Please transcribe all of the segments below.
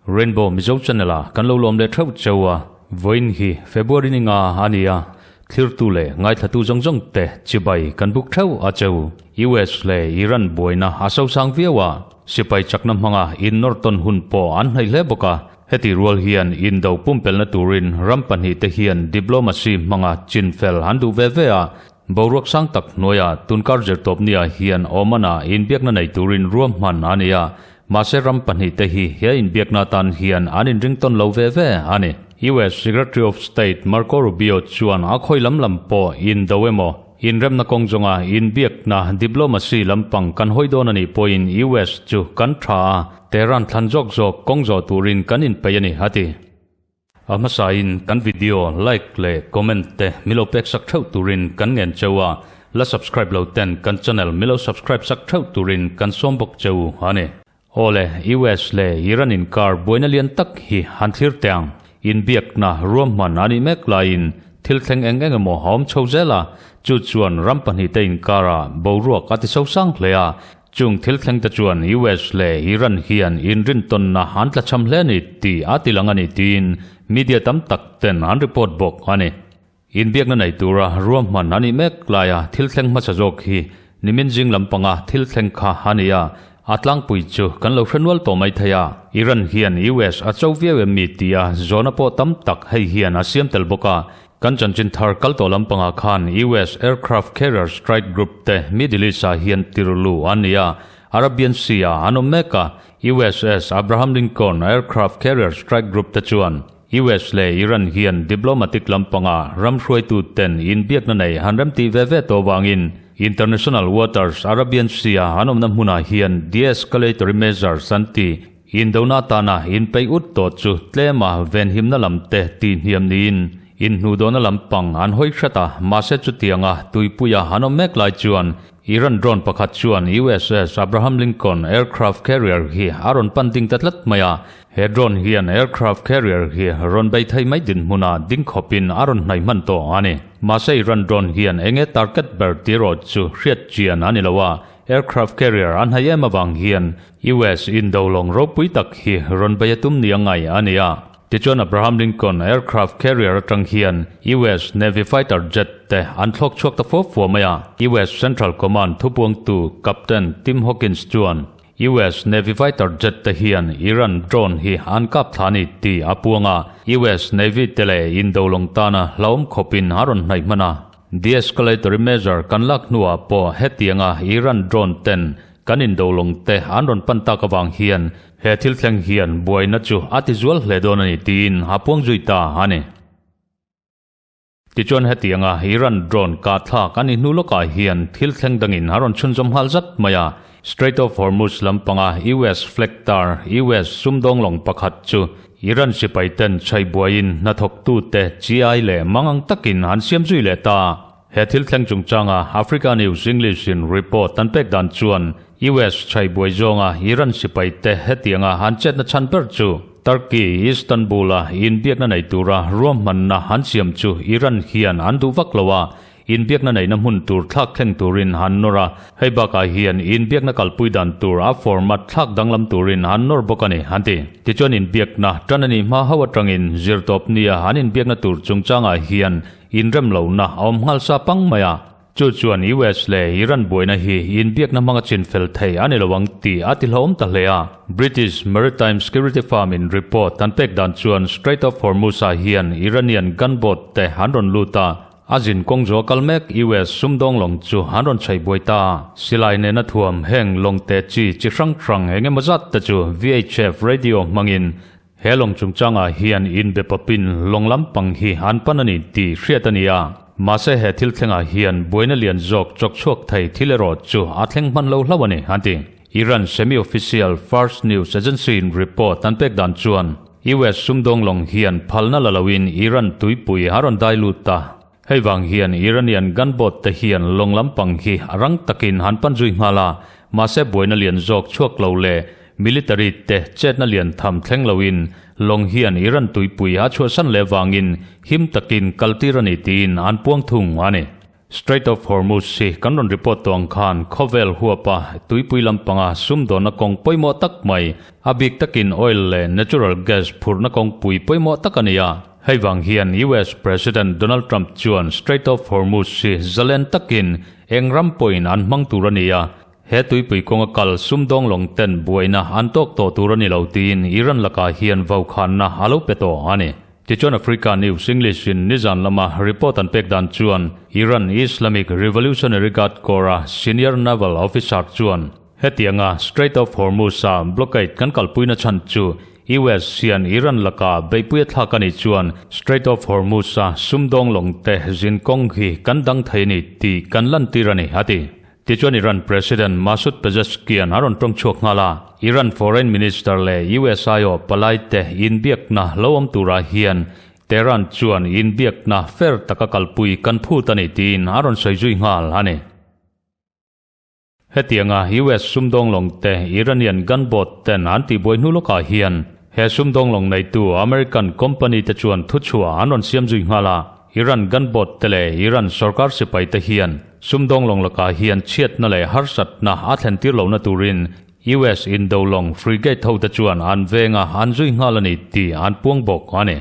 Rainbow Mizo Channel ah kan lo lawm leh theuh cheu a, vawiin hi February ni nga a ni a, thlirtu leh ngaithlatu zawng zawng te chibai kan buk theuh a cheu. US leh Iran buaina a sosang viau a, sipai chakna hmanga innawr tawn hun pawh an hnaih hle bawk a, heti rual hian indo pumpelhna turin ram pahnihte hian diplomacy hmanga chinfel an duh ve ve a, Boruak sang tak hnuaiah tunkar zirtawpniah hian Oman-ah inbiakna nei turin ruahman a ni a, mahse ram pahnihte hi he inbiakna atan hian an inring tawn lo ve ve a ni. US Secretary of State Marco Rubio chuan a khawi lam lam pawh indo emaw, inremna kawng zawnga inbiakna diplomacy lampang kan hawi dawn a nih pawhin US chu kan tha a, Tehran thlan zawk zawk kawng zawh turin kan inpeih a ni, a ti. A hmasain kan video like leh comment te milo pek sak theuh turin kan ngen cheu a, la subscribe lo ten kan channel milo subscribe sak theuh turin kan sawm bawk cheu a ni. Awle, US leh Iran inkar buaina lian tak hi han thlir teh ang. Inbiakna ruahman a nih mek laiin thil thleng eng eng emaw a awm chho zel a, chu chuan ram pahnihte inkarah boruak a ti sosang hle a, Chung thil thlengte chuan US leh Iran hian inrintawnna an tlachham hle a ni tih a tilang a ni tiin media tam tak ten an report bawk a ni. Inbiakna nei tura ruahman a nih mek laia thil thleng hmasa zawk hi nimin zing lampanga thil thleng kha a ni a, a tlangpui chu kan lo hre nual tawh mai thei a. Iran hian US a cho viau em mi tia zawhna pawh tam tak hei hian a siam tel bawk a, Kan chanchin thar kal tawh lampangah khan US Aircraft Carrier Strike Group te Middle East-ah hian tirlu an ni a, Arabian Sea-ah an awm mek a. USS Abraham Lincoln Aircraft Carrier Strike Group te chuan US leh Iran hian diplomatic lampanga ram hruaituten inbiakna nei han remtih ve ve tawh vangin International Waters Arabian Sea-a an awmna hmunah hian de-escalatory measures an ti. Indona atana inpeih ut tawh chu tlema venhimna lam te tihhniam niin inhnuhdawhna lampang an hawi hret a, mahse chutianga tuipuia an awm mek lai chuan Iran drone pakhat chuan USS Abraham Lincoln aircraft carrier hi a rawn pan ding ta tlat mai a, he drone hian aircraft carrier hi rawn bei thei mai dinhmunah ding khawpin a rawn hnaih hman tawh a ni. Mahse Iran drone hian enge target ber tih erawh chu hriat chian a ni lo a, aircraft carrier a hnaih em avang hian US indo lawng ropui tak hi rawn bei a tum ni a ngai a ni a. Tichuan Abraham Lincoln aircraft carrier atang hian US Navy fighter jet te an thlawk chhuak ta fo fua mai a. US Central Command thupuangtu Captain Tim Hawkins chuan US Navy fighter jet te hian Iran drone hi an kap thla a ni tih a puang a. US Navy te leh indo lawng tana hlauhawm khawpin a rawn hnaih hman a. De-escalatory measure kan lak hnuah pawh hetianga Iran drone ten Kan indolawng te an rawn pan tak avang hian he thil thleng hian buaina chu a ti zual hle dawn a ni tiin a puang zui ta a ni. Tichuan hetianga Iran drone kah thlak a ni hnu lawkah hian thil thleng dangin a rawn chhunzawm nghal zat mai a. Strait of Hormuz lampanga US flag tar US sumdawnglawng pakhat chu Iran sipai ten chhaih buaiin hnathawktute chi-ai leh mangang takin an siam zui leh ta. He thil thleng chungchanga Africa News English in report an pek dan chuan US chhai buai zawnga Iran sipai te hetianga an chetna chhan ber chu Turkey, Istanbul a inbiakna nei tura ruahmanna an siam chu Iran hian an duh vak lo a, inbiakna neihna hmun tur thlak thleng turin an nawr a, hei bakah hian inbiakna kalpui dan tur a format thlak danglam turin an nawr bawk a ni, an ti. Tichuan inbiakna tan a nih hma ho atangin zirtawpnia an inbiakna tur chungchangah hian Inrem lohna a awm nghal sa pang mai a, chu chuan US leh Iran buaina hi inbiakna hmanga chin fel thei a ni lo ang tih a ti hlauhawm ta hle a. British Maritime Security Firm in report an pek dan chuan Strait of Hormuz ah hian Iranian gunboat te an rawn lut a, a zin kawng zual kal mek US sumdawng lawng chu an rawn chhaih buai ta. Silai nena thuam heng lawng te chi chi hrang hrang eng emaw zat te chu VHF radio hmangin He lawng chungchangah hian inbe pawpin lawng lampang hi an pan a ni tih hriat a ni a, mahse he thil thlengah hian buaina lian zawk chawk chhuak thei thil erawh chu a thleng hman lo hlauh a ni, an ti. Iran semi-official Fars News Agency-in report an pek dan chuan US sumdawng lawng hian phalna la loin Iran tuipui a rawn dai lut ta. Hei vang hian Iranian gunboat te hian lawng lampang hi a rang takin han pan zui nghal a, mahse buaina lian zawk chhuak lo leh military te chetna lian tham thleng loin Lawng hian Iran tuipui a chhuahsan leh vangin him takin kaltir a ni tiin an puang thung a ni. Strait of Hormuz hi kan rawn report tawh ang khan khawvel huapa tuipui lampanga sumdawnna kawng pawimawh tak mai, a bik takin oil leh natural gas phurhna kawngpui pawimawh tak a ni a. Hei vang hian US President Donald Trump chuan Strait of Hormuz hi zalen takin eng ram pawhin an hmang tur a ni a, He tuipui kawnga kal sumdawng lawng ten buaina an tawk tawh tur a ni lo tiin Iran lakah hian vokhanna a lo pe tawh a ni. Tichuan Africa News English in nizan lama report an pek dan chuan Iran Islamic Revolutionary Guard Corps-a senior naval officer chuan hetianga Strait of Hormuz-a blockade kan kalpuina chhan chu US hian Iran laka beihpui a thlak a nih chuan Strait of Hormuz-a sumdawng lawng te zin kawng hi kan dang thei a ni tih kan lantir a ni a ti. Tichuan Iran President Masoud Pezeshkian a rawn tawng chhuak nghal a, Iran Foreign Minister leh US aiawh palaite inbiakna lo awm turah hian Tehran chuan inbiakna fair taka kalpui kan phut a ni tiin a rawn sawi zui nghal a ni. Hetianga US sumdawng lawngte Iranian gunboat ten an tihbuai hnu lawkah hian he sumdawng lawng neitu American company te chuan thuchhuah an rawn siam zui nghal a, Iran gunboat te leh Iran sorkar sipai te hian sumdawng lawng lakah hian chhiatna leh harsatna a thlen tir lohna turin US indo lawng frigate ho te chuan an venga an zui nghal a ni tih an puang bawk a ni.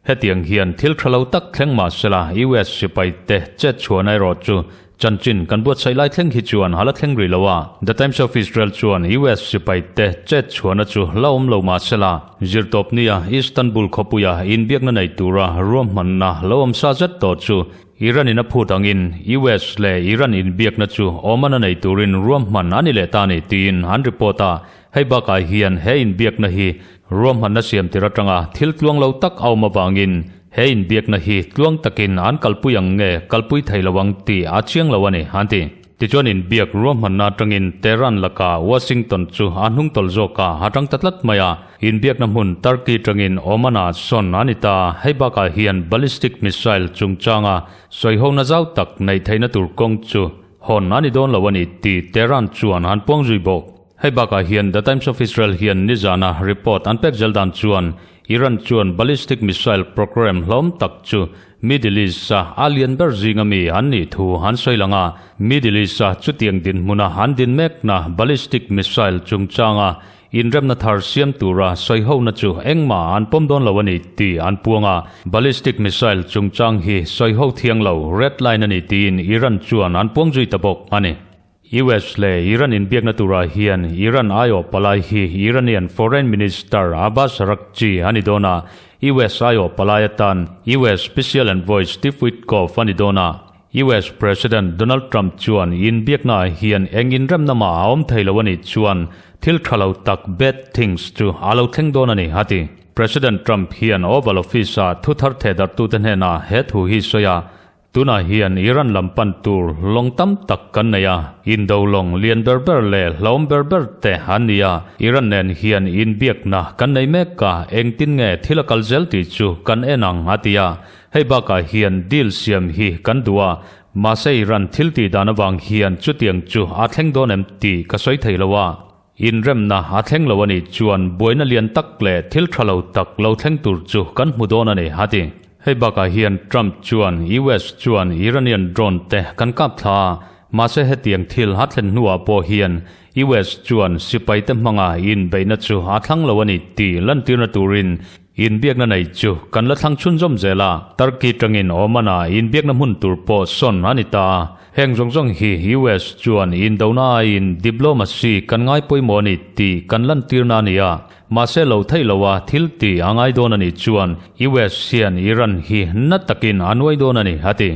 Hetiang hian thil tha lo tak thleng mah sela US sipai te chet chhuahna erawh chu Chanchin kan buatsaih lai thleng hi chuan a la thleng rih lo a. The Times of Israel chuan US sipaite chet chhuahna chu la awm lo mah sela, zirtawpnia Istanbul khawpuia inbiakna nei tura ruahmanna lo awm sa zet tawh chu Iran in a phut angin US leh Iran inbiakna chu awmana nei turin ruahman a ni leh ta a ni tiin an report a. Hei bakah hian he inbiakna hi ruahmanna siam tir atanga thil tluang lo tak a awm avangin he inbiakna hi tluang takin an kalpui ang nge kalpui thei lo ang tih a chiang lo a ni, an ti. Tichuan inbiak ruahmanna atangin Tehran lakah Washington chu a hnungtawlh zawk a, a tang ta tlat mai a. Inbiakna hmun Turkey tangin Oman-ah sawn a ni ta. Hei bakah hian ballistic missile chungchanga sawihona zau tak neih theihna tur kawng chu hawn a ni dawn lo a ni tih Tehran chuan an puang zui bawk. Hei bakah hian The Times of Israel hian nizana report an pek zel dan chuan Iran chuan ballistic missile program hlawm tak chu Middle East-a a lian ber zinga mi an nih thu an sawi lang a. Middle East-a chutiang dinhmuna an din mekna ballistic missile chungchanga inremna thar siam tura sawihona chu engmah an pawm dawn lo a ni tih an puang a. Ballistic missile chungchang hi sawiho thiang lo, red line a ni tiin Iran chuan an puang zui ta bawk a ni. US leh Iran inbiakna turah hian Iran aiawh palai hi Iranian Foreign Minister Abbas Araghchi a ni dawn a, US aiawh palai atan US Special Envoy Steve Witkoff a ni dawn a. US President Donald Trump chuan inbiaknaah hian eng inremna mah a awm thei lo a nih chuan thil tha lo tak, bad things, chu a lo thleng dawn a ni, a ti. President Trump hian Oval Office-a thuthar thehdarhtute hnenah he thu hi sawi a, Tunah hian Iran lam pan tur lawng tam tak kan nei a, indo lawng lian ber ber leh hlauhawm ber ber te an ni a, Iran nen hian inbiakna kan nei mek a, engtin nge thil a kal zel tih chu kan en ang a ti a, hei bakah hian deal siam hi kan duh a, mahse Iran thil tih dan avang hian chutiang chu a thleng dawn em tih ka sawi thei lo a. Inremna a thleng lo a nih chuan buaina lian tak leh thil tha lo tak lo thleng tur chu kan hmu dawn a ni, a ti. Hei bakah hian Trump chuan US chuan Iranian drone te kan kap thla a, mahse hetiang thil a thlen hnuah pawh hian US chuan sipaite hmanga inbeihna chu a thlang lo a ni tih lantirna turin Inbiakna nei chu kan la thlang chhunzawm zel a, Turkey tangin Oman-a inbiakna hmun tur pawh sawn a ni ta a. Heng zawng zawng hi US chuan indona aiin diplomacy kan ngai pawimawh a ni tih kan lantirna a ni a. Mahse lo theih loha thil tih a ngai dawn a nih chuan US hian Iran hi na takin a nuai dawn a ni, a ti.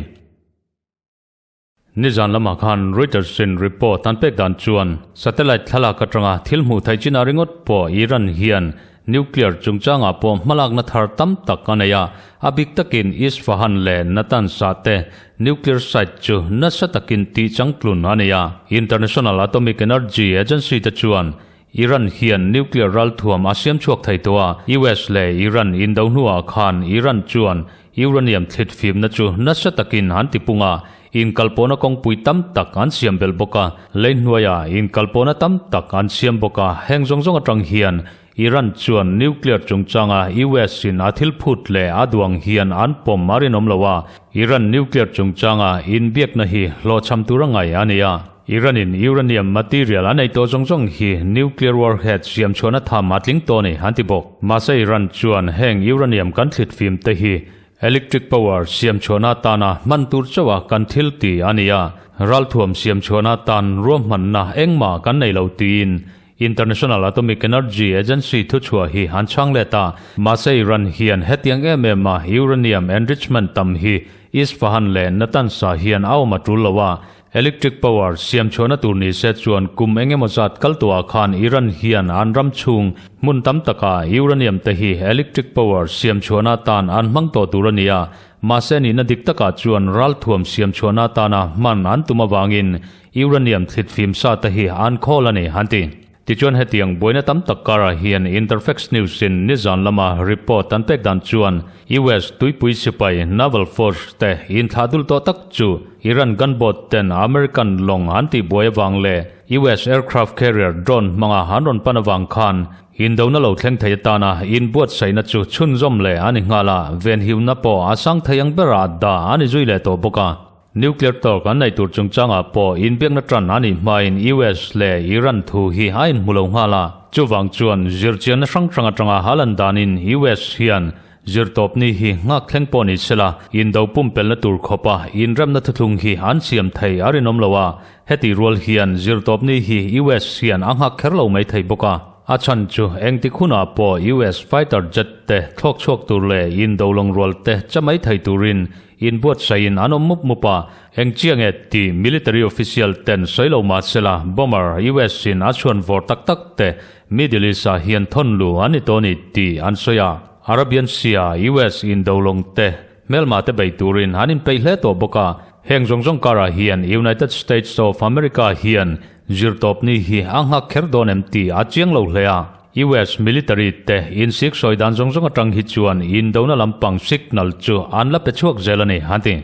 Nizan lamah khan Reuters in report an pek dan chuan satellite thlalak atanga thil hmuh theih chinah ringawt pawh Iran hian nuclear chungchangah pawh hmalakna thar tam tak a nei a, a bik takin Isfahan leh Natanz ah te nuclear site chu nasa takin tih changtlun a nei a. International Atomic Energy Agency te chuan Iran hian nuclear ralthuam a siam chhuak thei tawh a, US leh Iran indo hnuah khan Iran chuan uranium thlit fimna chu nasa takin an ti pung a, inkalpawhna kawngpui tam tak an siam belh bawk a, lei hnuaiah inkalpawhna tam tak an siam bawk a, heng zawng zawng atang hian. Iran chuan nuclear chungchanga US in a thil phut leh a duang hian an pawm a rinawm lo a, Iran nuclear chungchanga inbiakna hi hlawhchham tur a ngai a ni a. Iran in uranium material a nei tawh zawng zawng hi nuclear warhead siam chhuahna tham a tling tawh a ni, an ti bawk. Mahse Iran chuan heng uranium kan thlit fim te hi Electric power siam chhuahna atana hman tur chauha kan thil ti a ni a, ralthuam siam chhuahna atan ruahmanna engmah kan nei lo tiin International Atomic Energy Agency thuchhuah hi an chhang let a. Mahse Iran hian hetiang em em a uranium enrichment tam hi Isfahan leh Natanz ah hian a awm a tul lo a, Electric power siam chhuahna tur ni se chuan kum eng emaw zat kal tawhah khan Iran hian an ram chhung hmun tam takah uranium te hi electric power siam chhuahna atan an hmang tawh tur a ni a, mahse nihna dik takah chuan ralthuam siam chhuahna atana hman an tum avangin uranium thlit fim sa te hi an khawl a ni, an ti. Tichuan hetiang buaina tam tak karah hian Interfax News in nizan lama report an pek dan chuan US tuipui sipai Naval Force te inthlah dul tawh tak chu Iran gunboat ten American lawng an tih buai avang leh US aircraft carrier drone hmanga an rawn pan avang khan indona lo thleng thei atana inbuatsaihna chu chhunzawm leh a ni nghal a, venhimna pawh a sang thei ang berah dah a ni zui leh tawh bawk a. Nuclear talk an nei tur chungchangah pawh inbiakna tan a nih hmain US leh Iran thu hi a inhmu lo nghal a. Chuvang chuan zirchianna hrang hrang atanga hal an danin US hian zirtawpni hi nghak thleng pawh ni sela indo pumpelna tur khawpa inremna thuthlung hi an siam thei a rinawm lo a. Heti rual hian zirtawpni hi US hian a nghak kher lo mai thei bawk a. A chhan chu engtik hunah pawh US fighter jet te thlawk chhuak tur leh indo lawng rual te che mai thei turin Inbuatsaih-in an awm mup mup a, eng chiang e tih military official ten sawi lo mah sela bomber US in a chhuan vawr tak tak te Middle East ah hian thawn lu an ni tawh a ni tih an sawi a. Arabian Sea ah US indolawng te hmelma te bei turin an inpeih hle tawh bawk a, heng zawng zawng karah hian United States of America hian zirtawpni hi a nghak kher dawn em tih a chiang lo hle a. US military te insik sawi dan zawng zawng atang hi chuan indona lampang signal chu an la pe chhuak zel a ni, an ti.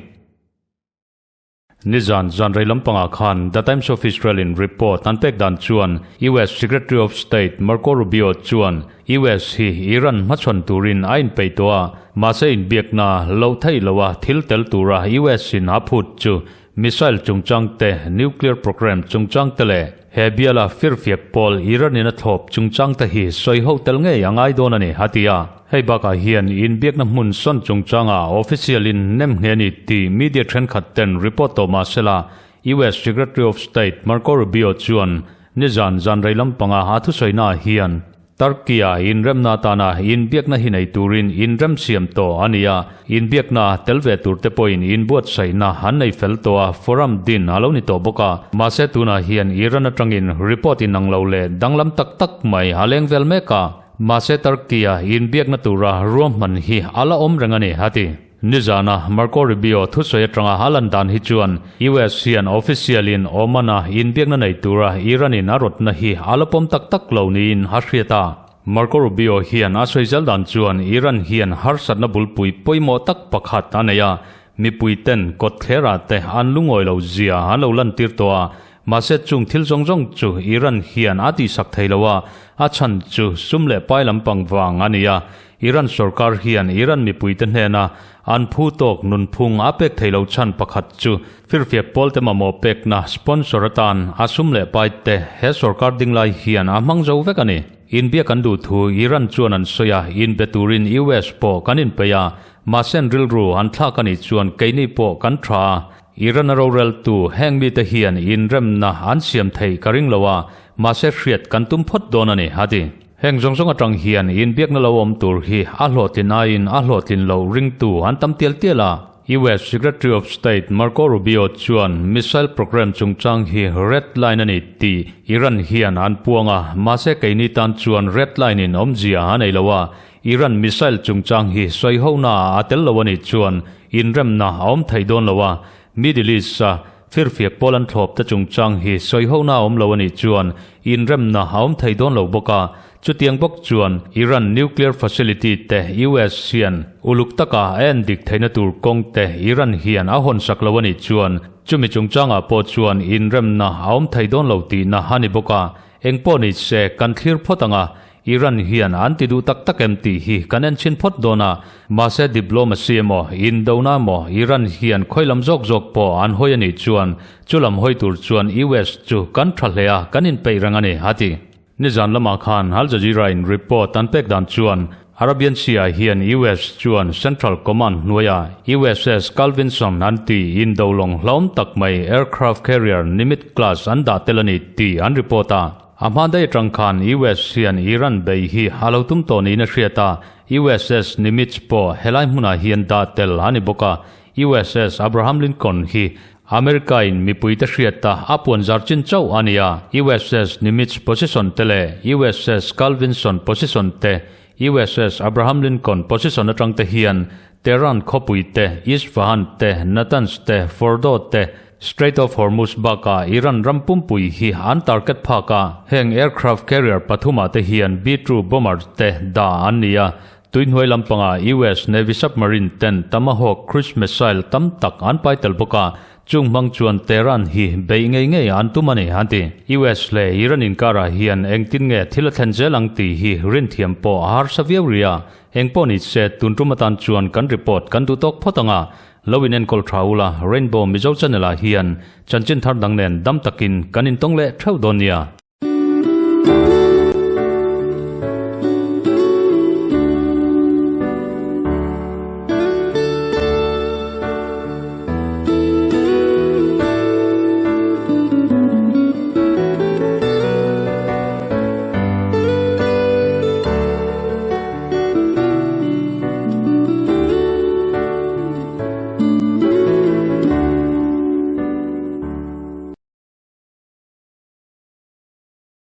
Nizan zanrei lampangah khan The Times of Israel in report an pek dan chuan US Secretary of State Marco Rubio chuan US hi Iran hmachhawn turin a inpeih tawh a, mahse inbiakna loh theih loha thil tel tura US in a phut chu Missile chungchang te, nuclear program chungchang te leh he biala firfiak pawl Iran in a thlawp chungchang te hi sawi ho tel ngei a ngai dawn a ni, a ti a. Hei bakah hian inbiakna hmun sawn chungchangah official in nem nghe ni tih media thenkhat ten report tawh mah sela, US Secretary of State Marco Rubio chuan nizan zanrei lampanga a thusawi-naah hian, Turkey-a inremna atana inbiakna hi nei turin inremsiam tawh a ni a, inbiakna tel ve turte pawhin inbuatsaihna an nei fel tawh a, forum din a lo ni tawh bawk a. Mahse tunah hian Iran atangin report inang lo leh danglam tak tak mai a leng vel mek a, mahse Turkey-a inbiakna tura ruahman hi a la awm reng a ni, a ti. Nizana Marco Rubio thusawi atanga a lan dan hi chuan US hian official in Oman-a inbiakna nei tura Iran in a rawtna hi a la pawm tak tak lo niin a hriat a. Marco Rubio hian a sawi zel dan chuan Iran hian harsatna bulpui pawimawh tak pakhat a nei a, mipui ten kawtthlerah te an lungawi lo zia an lo lantir tawh a, mahse chung thil zawng zawng chu Iran hian a tihsak thei lo a, a chhan chu sum leh pai lampang vang a ni a. Iran sorkar hian Iran mipuite hnena an phu tawk nunphung a pek thei lo chhan pakhat chu firfiak pawlte mamawh pekna sponsor atan a sum leh paite he sorkar dinglai hian a hmang zo vek a ni. Inbiak an duh thu Iran chuan an sawi a, inbe turin US pawh kan inpeih a, mahse an rilru an thlak a nih chuan keini pawh kan tha a, Iran a roreltu heng mite hian inremna an siam theih ka ring lo a, mahse hriat kan tum phawt dawn a ni, a ti. Heng zawng zawng atang hian inbiakna lo awm tur hi a hlawhtlin aiin a hlawhtlin loh ringtu an tam tial tial a. US Secretary of State Marco Rubio chuan missile program chungchang hi red line a ni tih Iran hian an puang a, mahse keini tan chuan red line in awmzia a nei lo a, Iran missile chungchang hi sawihonaah a tel lo a nih chuan inremna a awm thei dawn lo a, Middle East-a Firfiak pawl an thlawp te chungchang hi sawihona a awm lo a nih chuan inremna a awm thei dawn lo bawk a. Chutiang bawk chuan Iran nuclear facility te US hian uluk taka a en dik theihna tur kawng te Iran hian a hawnsak lo a nih chuan chumi chungchangah pawh chuan inremna a awm thei dawn lo tihna a ni bawk a. Engpawh ni se kan thlir phawt ang a. Iran hian an ti duh tak tak em tih hi kan en chhin phawt dawn a, mahse diplomacy emaw, indona emaw Iran hian khawi lam zawk zawk pawh an hawi a nih chuan chu lam hawi tur chuan US chu kan tha hle a, kan inpeih reng a ni, a ti. Nizan lamah khan Al Jazeera in report an pek dan chuan Arabian Sea ah hian US chuan Central Command hnuaia USS Carl Vinson an tih indo lawng hlauhawm tak mai aircraft carrier Nimitz class an dah tel a ni tih an report a. A hma daih atang khan US hian Iran bei hi a lo tum tawh niin a hriat a, USS Nimitz pawh helai hmunah hian dah tel a ni bawk a, USS Abraham Lincoln hi America-in mipuite hriata a puan zar chin chauh a ni a, USS Nimitz position te leh USS Carl Vinson position te, USS Abraham Lincoln position atang te hian Tehran khawpui te, Isfahan te, Natanz te, Fordow te, Strait of Hormuz bakah Iran ram pumpui hi an target phak a, heng aircraft carrier pathumah te hian B-2 bomber te dah an ni a, Tuihnuai lampanga US Navy submarine ten Tomahawk cruise missile tam tak an pai tel bawk a, chung hmang chuan Tehran hi beih ngei ngei an tum a ni, an ti. US leh Iran inkarah hian engtin nge thil a thlen zel ang tih hi rinthiam pawh a harsa viau rih a, engpawh ni se tun tum atan chuan kan report kan duh tawk phawt ang a, lo in enkawl tha ula Rainbow Mizo channel ah hian chanchin thar dang nen dam takin kan intawng leh theuh dawn nia.